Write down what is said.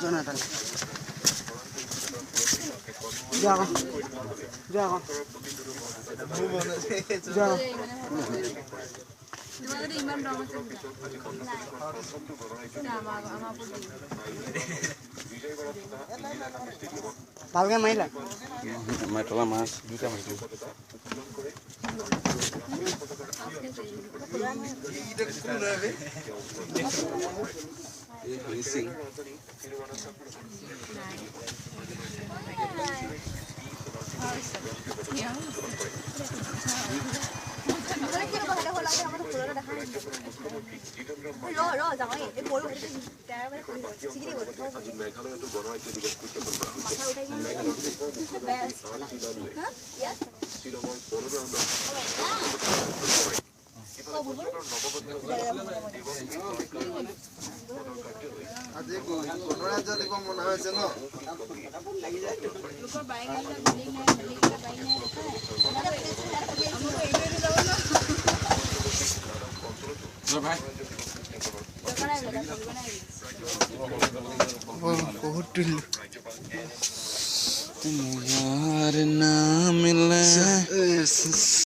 যোৱা নাই তালৈ। যোৱা আকৌ, যোৱা আকৌ, যোৱা আকৌ। তোমাৰ যদি ইমান দম আছে, আমাৰ ওপৰত। ভালকে মাৰিলা? মেটলা মাছ দুটা মাৰিলোঁ। এই হৰি সিং। আজি গণৰাজ্য দিৱস মনা হৈছে ন? লোকৰ বাইক আহিলে বেলেগ নাই, বেলেগ বাইক নাই দেখাই। বহুত তুলিলো। না মিলে।